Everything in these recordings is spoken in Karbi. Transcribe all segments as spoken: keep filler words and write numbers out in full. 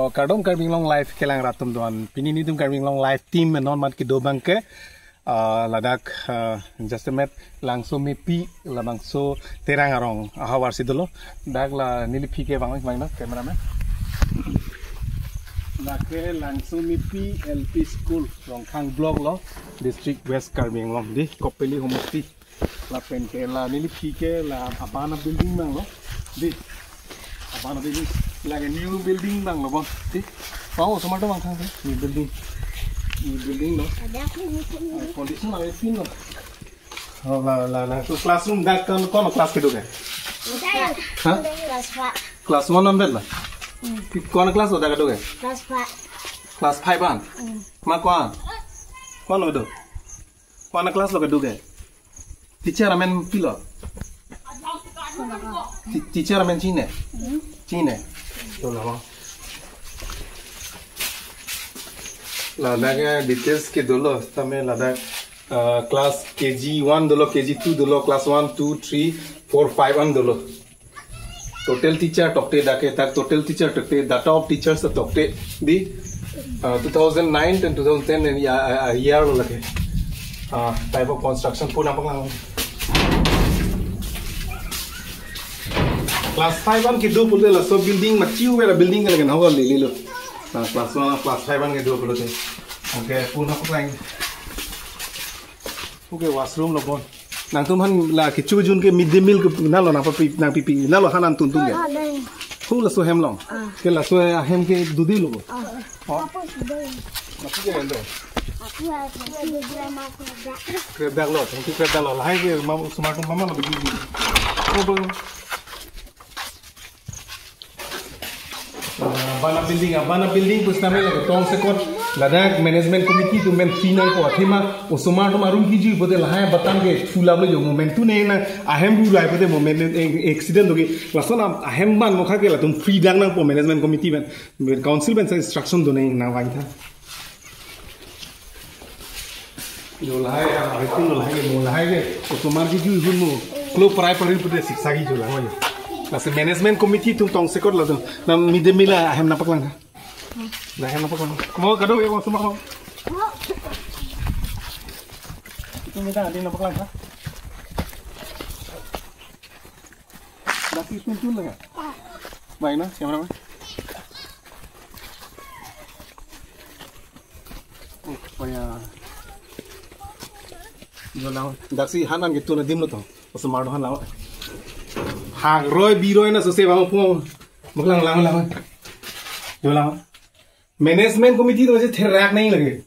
Oh, kardom Karbi Anglong Live kelang rat atum doan. Pini nelitum Karbi Anglong Live team non mat kedo abangke, ah, ladak, ah, jasemet Langsomepi labangso Terang arong ahavar si dolo. Dak la neliphi ke bang, bang na cameraman. Lake Langsomepi L P School, Rongkhang Block lo, District West Karbi Anglong, di Kopili Homosti. Lapen ke la neliphi ke la abana building abang lo. Di. Abana building. Lake new building abang lo, bang. Di. Mau sama dong, bang, di. New building. New building lo. Ada aku ni. Ah, condition la pin lo. Oh, la, la, la. So classroom dak kon, kon class kedo ke? Ada. Ha? Class five. Class one non bet la? Hmm. Kon class lo dak kedo ke? Class five. Class five an? Hmm. Ma kon? Kon lo do? Kon class lo kedo ke? Teacher amen pilo? Ti-, teacher amen chine? Hmm. Chine. To lo. Ladak ke details ke dolo, tame ladak, uh, class K G one dolo, K G two dolo, class one, two, three, four, five an dolo. Total teacher tokte dak ke, dak total teacher tokte, data of teachers tokte, di, uh, two thousand nine and two thousand ten and ya, uh, year lo lake. Uh, type of construction pu nangpaklang. Class five an kedo pulote laso building machiu vera building ke lake nahok lili lo. Na class one, class five an kedo pulote. Okay, pu nangpaklang. Okay, washroom lo bon. Nangtum han la kecho jun ke midday meal ke nalo nangpapi, nangpipi, nalo han an tuntung ke. Ah, dai. Hu laso hem long. Ah. Ke laso hem ke dodi lo. Ah. Oh. Apa sih, dai? Masih ke endo. Aku ya, aku ya, dia mau kerja. Kerja lo, thank you kerja lo. Lahai ke mau smart mama lo begini. Oh, bang. Abana building, abana building pusitame lake tongsekot ladak management committee atum pen chinangpo athema osomar atum arum kiji pulote lahai abatam ke thulap lo jo moment tu ne na ahem ru rai pulote moment accident dogi lason ahem ban mokha ke latum free dang nangpo management committee pen council pen instruction do ne nangvangtha. Jo lahai, ah, hai kun lahai ke, mo lahai ke, osomar kiji hun mo, klo prai pari pulote siksa kiji jo lahai. Lasi management committee atum tongsekot latum, na midday meal ahem nangpaklang. Na ahem nangpaklang. Mo kado ya, mo osomar mo. Itu minta adi nangpaklang. Laki tuntun lagi. Baik na, siapa nama? Oh, paya. Jo lang. Daksi han an ketun adim lo to. Osomar do han lang. Hak roi biroi na sose bang po. Bak lang lang lang. Jo lang. Management committee atum si therak nai lagi.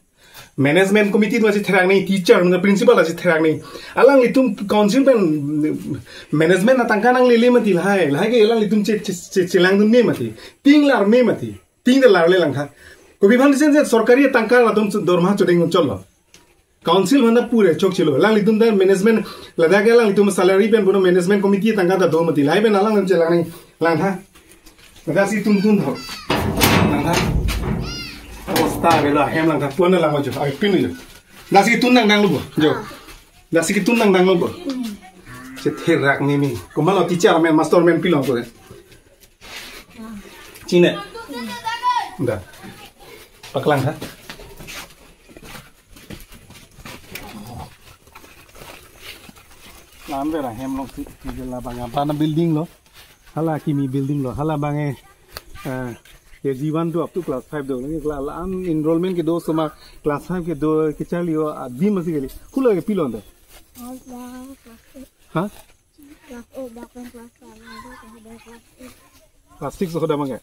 Management committee atum si therak nai, teacher na principal si therak nai. Alanglitum council pen management atangka nanglele mati lahai. Lahai ke alanglitum che, che, che, chelangdun me mati. Ting lar me mati. Ting de larle langtha. Kopi aphan isen je sorkari atangka latum dorma chodeng cholo. Council aphan ta pure chokchelo. Alanglitum ta management ladak ke alanglitum salary pen puno management committee atangka ta do mati. Lahai pen alang chelang nai langtha. Daksi tuntun tho. Langtha. Osta belo hem langtha. Puan lang jo. Ai pin jo. Daksi tun nangdang lo bo. Jo. Daksi ketun nangdang lo bo. Chetherak nini. Komat lo teacher amen, master amen pilo ko. Chine. Da. Paklang ha. Lam vera hem long si, si la bang abana building lo. Hala kimi building lo. Hala bang e, eh, K G one to up to class five do. Lagi class an enrollment kedo osomar class five kedo kecharli o adim masi kali. Hula ke pilon de. Ha? Class eight dak pen class five, dak pen class eight. Class six ho damang ke?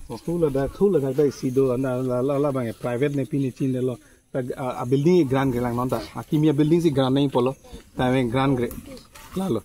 Oh, hula dak, hula dak dak isi do, anda la, la, la bang ke private ne pini chin de lo. Dak, a, a building grant ke lang non ta. Akimi a building si grant nangpo lo. Ta me grant gre. Lalo.